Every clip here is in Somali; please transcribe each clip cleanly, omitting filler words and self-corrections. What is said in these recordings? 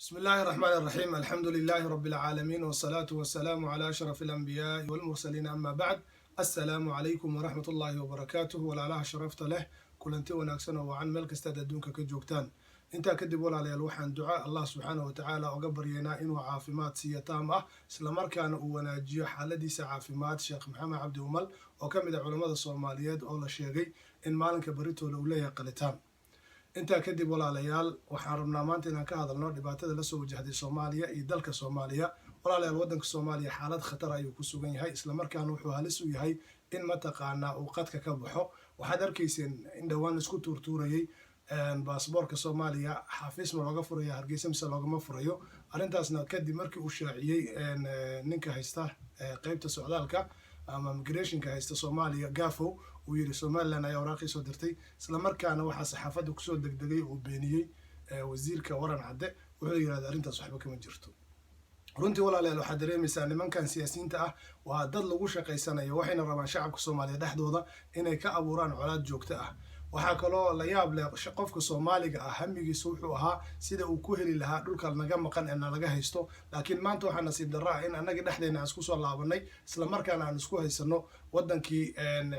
بسم الله الرحمن الرحيم، الحمد لله رب العالمين، والصلاة والسلام على أشرف الأنبياء والمرسلين، أما بعد، السلام عليكم ورحمة الله وبركاته. Walaalaha sharafta leh, kulanti wanaagsan oo wacan meel kastaad adduunka ka joogtaan. Intaa kadib, walaalayaal, waxaan duca Allah subxaanahu watacaala oga baryaynaa inuu caafimaad siiyo taam ah, islamarkaana uu wanaajiyo xaaladiisa caafimaad Sheekh Maxamed Cabdi Umal, oo ka mid ah culammada Soomaaliyeed, oo la sheegay in maalinka baritooda uu leeyahay qalitaan. Intaa kadib, walaalayaal, waxaan rabnaa maanta inaan ka hadalno dhibaatada lasoo wajahday Soomaaliya iyo dalka Soomaaliya. Walaalayaal, waddanka Soomaaliya xaalad khatar ayuu ku sugan yahay, islamarkaana wuxuu halis u yahay in mataqaanaa uu qadka ka baxo. Waxaad arkayseen in dhowaan laisku tuurtuurayay baasboorka Soomaaliya xafiis ma looga furaya Hargeysa mise loogama furayo. Arrintaasna kadib markii uu shaaciyey ninka haysta qeybta socdaalka ama migrationka haysta Soomaaliya, Gafow, uu yiri Somaliland ayaa waraaqii soo dirtay. Islamarkaana waxaa saxaafadda kusoo degdegay uu beeniyey wasiirka Waran Cadde. Wuxuu yirahda arrintaas waxba kama jirto. Runtii, walaalayaal, waxaad dareemaysaa nimankan siyaasiyiinta ah waa dad lagu shaqaysanayo, waxayna rabaan shacabka Soomaaliya dhexdooda inay ka abuuraan colaad joogto ah. Waxaa kaloo la yaab leh, qofka Soomaaliga ah hamigiisa wuxuu ahaa sida uu ku heli lahaa dhulka naga maqan ee nalaga haysto, laakiin maanta waxaa nasiib darro ah in annaga dhexdeena aan isku soo laabanay, islamarkaana aan isku haysano waddankii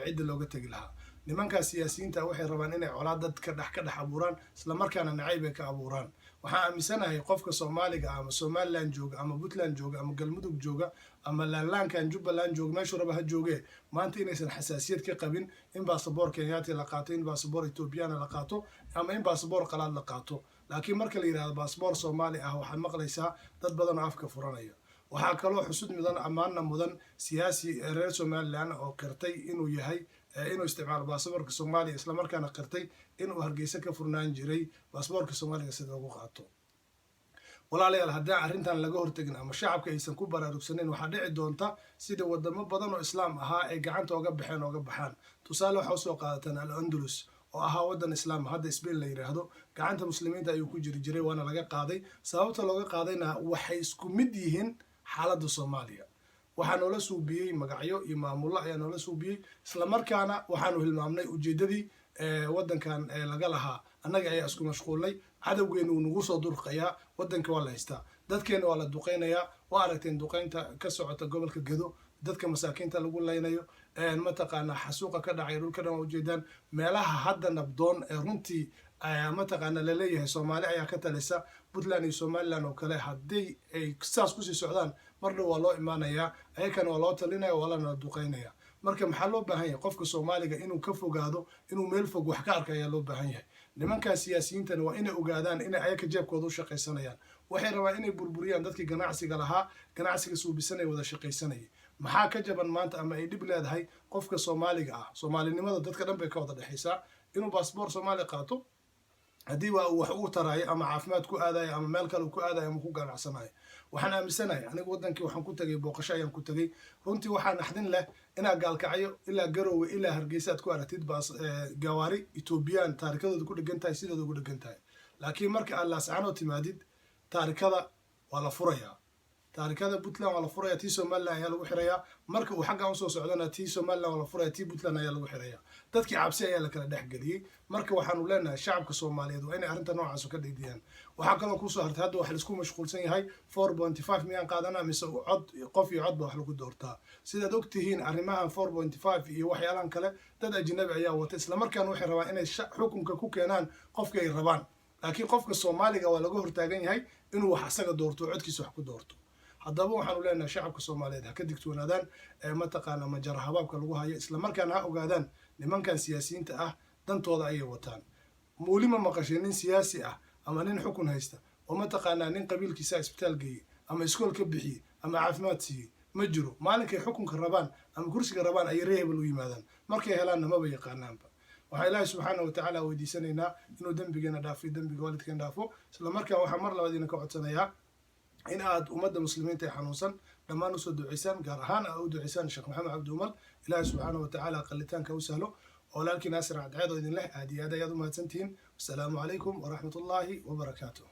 cidda looga tegi lahaa. Nimankaas siyaasiyiinta waxay rabaan inay colaad dadka dhex ka dhex abuuraan, islamarkaana nacayb ay ka abuuraan. Waxaan aaminsanahay qofka Soomaaliga ama Somaliland jooga ama Puntland jooga ama Galmudug jooga ama laanlaankan Jubbaland jooga, meeshuu raba ha jooge, maanta inaysan xasaasiyad ka qabin in baasaboor Kenyaati la qaato, in baasaboor Ethoobiyaana la qaato ama in baasaboor qalaad la qaato. Laakiin marka la yidhahdo baasaboor Soomaali ah, waxaad maqlaysaa dad badan oo afka furanaya. Waxaa kaloo xusud mudan, ammaanna mudan, siyaasi reer Somaliland oo qirtay inuu yahay inuu isticmaalo baasaboorka Soomaaliya, islamarkaana qirtay inuu Hargeysa ka furnaan jiray baasaboorka Soomaaliga sida lagu qaato. Walaalayaal, haddaan arrintan laga hortegin ama shacabka aysan ku baraarugsanin, waxaa dhici doonta sida wadamo badan oo Islaam ahaa ay gacanta oga baxeen oga baxaan. Tusaale waxaa usoo qaadataan Al Andalus oo ahaa waddan Islaam, hadda Spain la yidhaahdo. Gacanta Muslimiinta ayuu ku jiri jiray, waana laga qaaday. Sababta looga qaadayna waxay isku mid yihiin xaaladda Soomaaliya. Waxaa noola suubiyey magacyo iyo maamullo ayaa noola suubiyey, islamarkaana waxaanu hilmaamnay ujeedadii waddankan laga lahaa. Annaga ayaa isku mashquulnay. Cadowgeenu wuu nagu soo durqayaa, waddanka waa la haystaa, dadkeena waa la duqeynayaa. Waa aragteen duqeynta ka socota gobolka Gedo, dadka masaakiinta lagu leynayo, mataqaanaa, xasuuqa ka dhacay dhulka dhan waa ujeedaan. Meelaha hadda nabdoon ee runtii mataqaana laleeyahay Soomaali ayaa ka talisa, Puntland iyo Somaliland oo kale, haddii ay saas kusii socdaan, marna waa loo imaanayaa, ayakana waa loo talinaya, waa lana duqeynaya. Marka maxaa loo baahan yahay? Qofka Soomaaliga inuu ka fogaado inuu meel fog wax ka arka ayaa loo baahan yahay. Nimankaas siyaasiyiintana waa inay ogaadaan inay ayaka jeebkooda u shaqaysanayaan. Waxay rabaan inay burburiyaan dadkii ganacsiga lahaa, ganacsiga suubisanaya, wada shaqaysanayay. Maxaa ka jaban maanta ama ay dhib leedahay qofka Soomaaliga ah? Soomaalinimada dadka dhan bay ka wada dhexaysaa inuu baasboor Soomaali qaato, haddii waa uu wax uu taraayo ama caafimaad ku aadayo ama meel kale uu ku aadayo ama ku ganacsanayo. Waxaan aaminsanahay, anigu waddankii waxaan ku tagay booqasho ayaan ku tagay. Runtii waxaa naxdin leh inaad Gaalkacyo ilaa Garowe ilaa Hargeysa aad ku aragtid baas gawaari Etoobiyaan taarikadooda ku dhegan tahay, sidooda ugu dhegan tahay. Laakiin marka aad Laascaanood timaadid, taarikada waa la furayaa, taarikada Puntland waa la furaya, tii Somaliland ayaa lagu xirayaa. Marka uu xaggan usoo socdana, tii Somaliland waa la furaya, tii Puntland ayaa lagu xirayaa. Dadkii cabsi ayaa la kala dhexgeliyey. Marka waxaanu leenahay shacabka Soomaaliyeed waa inay arrinta noocaas ka dhigdiyaan. Waxaa kaloo kusoo hartay, hadda waxa laisku mashquulsan yahay 4.5 miyaan qaadanaa mise cod qof iyo cod ba wax lagu doortaa? Sidaad ogtihiin, arrimahan 4.5 iyo waxyaalahan kale dad ajnabi ayaa wata, islamarkaana waxay rabaan inay xukunka ku keenaan qofka ay rabaan. Laakiin qofka Soomaaliga waa laga hortaagan yahay inuu wax asaga doorto, codkiisa wax ku doorto. Haddaba waxaanu leenahay shacabka Soomaaliyeed ha ka digtoonaadaan mataqaana majara habaabka lagu hayo, islamarkaana ha ogaadaan nimankan siyaasiyiinta ah dantooda ayay wataan. Weli ma maqashay nin siyaasi ah ama nin xukun haysta oo mataqaanaa nin qabiilkiisa isbitaal geeyey ama iskool ka bixiyey ama caafimaad siiyey? Ma jiro. Maalinkay xukunka rabaan ama kursiga rabaan ayay ree hebel u yimaadaan, markay helaanna maba yaqaanaanba. Waxaa Ilaahay subxaana watacaala weydiisanaynaa inuu dembigeena dhaafo iyo dembiga waalidkeen dhaafo. Isla markaa waxaa mar labaad idinka codsanayaa in aad ummadda Muslimiinta ee xanuunsan dhammaan usoo duceysaan, gaar ahaan aad u duceysaan Sheekh Maxamed Cabdi Umal. Ilaahay subxaana watacaala qalitaanka u sahlo. Walaalkii Naasir Cadceed oo idin leh, aad iyo aad ayaad u mahadsantihiin. Wasalaamu calaykum waraxmat ullaahi wabarakaatuh.